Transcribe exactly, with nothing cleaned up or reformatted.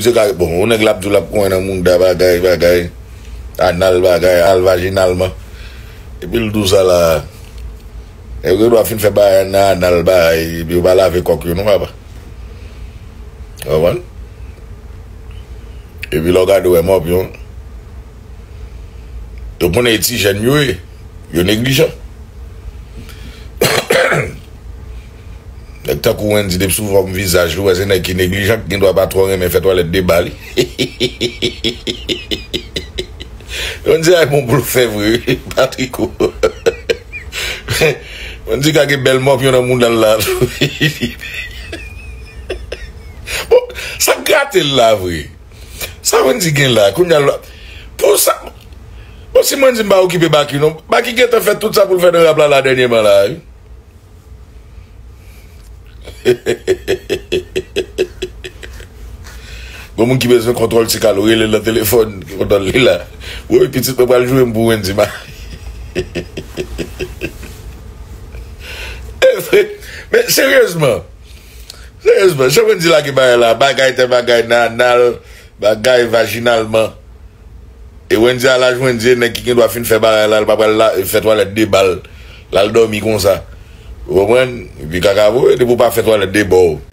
Misye ka, bon, yon nèg l ap di w l ap konyen nan mounda bagay, bagay, anal bagay, anal vajinalman. Epi l di w sa la. Epi gen dwa fin fè bagay nan anal bagay, epi yo pa lave kòk yo non, papa. Ou konprann? Epi lè w gade w wè mòpyon. Yo konnen e ti jèn yo ye. Yo neglijan. Nèg tankou Wendy depi sou fòm vizaj li, ou wè se nèg ki neglijan, ki gen dwa pa twò renmen fè twalèt de ba li. Wendy ay bon pou l fè vre, Patriko. Wendy ka gen bèl mòpyon nan mounda l la. Bon, sa k grate l la vre? Sa Wendy gen la? Kounye a l, pou sa. Bon, si mwen di m pa okipe Baky non, Baky gentan fè tout sa pou l fè nan rap la, la dènyèman la, wi. Gon moun ki bezwen kontwòl ti kalo, rele l nan telefòn, ki kontwòl li la. Woy, pitit mwen pral jwe m pou Wendy ma. Men seryezman, seryezman, jan Wendy lage bagay la, bagay tè bagay nan anal, bagay vajinalman. E Wendy a laj Wendy, nèg ki gen dwa fin fè bagay la, l pa pral la, fè twalèt de ba l, l al dòmi konsa. Ou konprann? Epi kaka voye, depi w pa fè twalèt de ba w.